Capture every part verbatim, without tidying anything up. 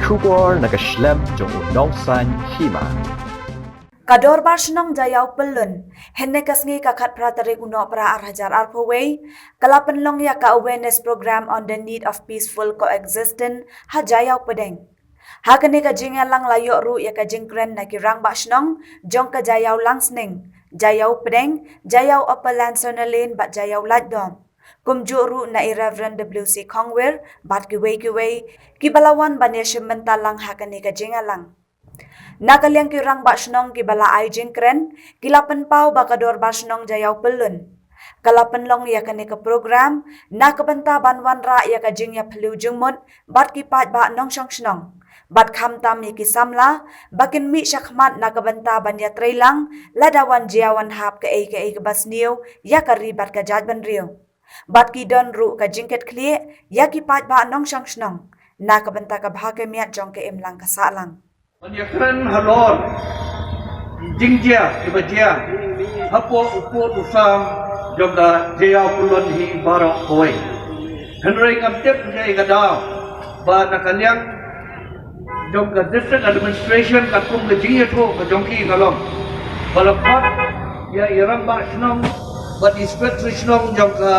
Khubor na ka shlem jong u nongsan hima. Ka Dorbar Shnong Jaïaw Pyllun, hynne ka sngi ka khatphra tarik u Nohprah ar hajar arphew wei, ka la pynlong ïa ka awareness program on the need of peaceful coexistence ha Jaïaw Pdeng. Ha kane ka jingïalang la ïoh ruh ïa ka jingkren na ki rangbah shnong jong ka Jaïaw Langsning, Jaïaw Pdeng, Jaïaw Upper Landsonalane bad Jaïaw Laitdom. Kumjuh ruh na i Reverend W C Khongwir bad kiwei kiwei kiba la wan ban ïashim bynta lang ha kane ka jingïalang. Na ka liang ki rangbah shnong kiba la ai jingkren, ki la pynpaw ba ka Dorbar Shnong Jaïaw Pyllun ka la pynlong ïa kane ka program na ka bynta ban wanrah ïa ka jingïaphylliew jingmut bad ki paidbah nongshong shnong bad khamtam ïa ki samla ba kin mih shakhmat na ka bynta ban ïatreilang lada wan jia wan hap kaei kaei kaba sniew ïa ka ri bad ka jaitbynriew. Bad ki don ruh ka jingkitkhlieh ïa ki paidbah nongshong shnong na ka bynta ka bha ka miat jong ka imlang ka sahlang. Ban ïakren halor ki jingjia kiba jia hapoh u pud u sam jong ka Jaïaw Pyllun hi baroh kawei. Hynrei ngam tip ïa ka daw ba na ka liang jong ka District Administration ka kum ka jingïathuh ka jong ki ka long ba la khot ïa i rangbah shnong bad i secretary shnong jong ka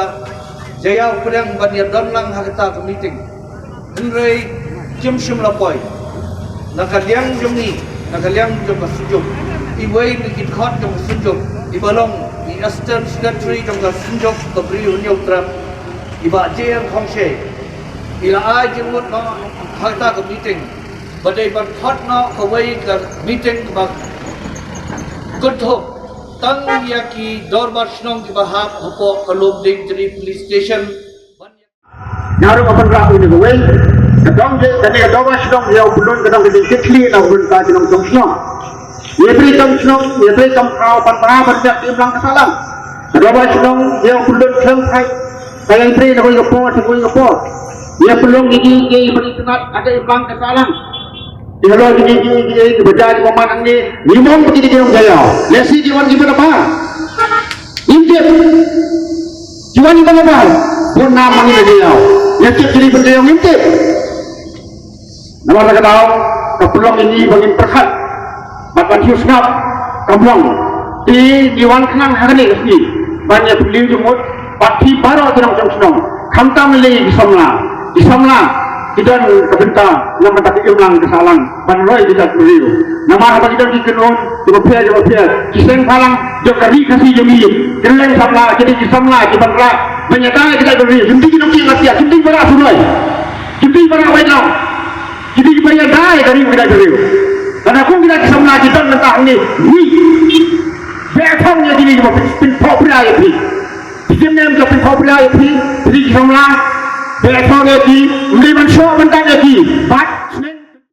Jaïaw Pdeng ban ïadon lang ha kata ka meeting. Hynrei kim shym la poi. Na ka liang jong ngi, na ka liang jong ka Synjuk, iwei na ki dkhot jong ka Synjuk, iba long i Assistant Secretary jong ka Synjuk ka Bri u Hynñiew Trep, i Bah J M Khongshay, i la ai jingmut noh ha kata ka meeting ba dei ban khot noh kawei ka meeting kaba kynthup tang ïa ki dorbar shnong kiba hap hapoh ka Lumdiengjri Police Station. Nga ruh nga pynrah ïa kawei ka dong je kane ka Dorbar Shnong Jaïaw Pyllun ka dong ka jingkitkhlieh na ka bynta ki nongshong shnong. Ïa phi kam shnong, ïa phi kam khraw pynbna ban ïa ki imlang ka sahlang. Ka Dorbar Shnong Jaïaw Pyllun khlem phai ka ïa phi na kawei ka por sha kawei ka por. Ïa pynlong ïa ki ïa ki ban itynnad ha ka imlang ka sahlang. Ki halor ki ki ki ki ki ba jia ki ba man hangne, ngi mong ba ki ki jong Jaïaw. Lehse ki wan ki ba na ba. Ngim tip. Ki wan ki ba na ba. Bun nam hangne na Jaïaw. Ïa tip ki ban Jaïaw ngim tip. Namar kata ka daw ka pynlong ïa ngi ba ngin pyrkhat bad ban sngewsngap. Ka mlong te ngi wan khnang ha kane ka sngi ban ïa phylliew jingmut bad phi baroh ki nongshong shnong, khamtam lei ki samla. Ki samla ki don ka bynta na ka bynta ka imlang ka sahlang ban roi ki jaitbynriew. Namar haba ki don ki kynhun kiba pher kiba pher, ki seng bhalang jong ka ri Khasi jong ngi, ki rleng samla, ki dei ki samla kiban rah ban ïada ïa ki jaitbynriew. Kim dei ki nongkieng lad kiad, kim dei ba rah suroi, kim dei ba rah wai dong. Ki dei ba ïada ïa ka ri bad ka jaitbynriew. Lada kum kita ki samla ki don mynta hangne, ngi beh thong ïa kine kiba pyn, pynphohpria ïa phi. Phi kim nem ka pynphohpria ïa phi, phi ki samla. Beh thong ïa ki, ym dei ban shoh mynta ïa ki. Bad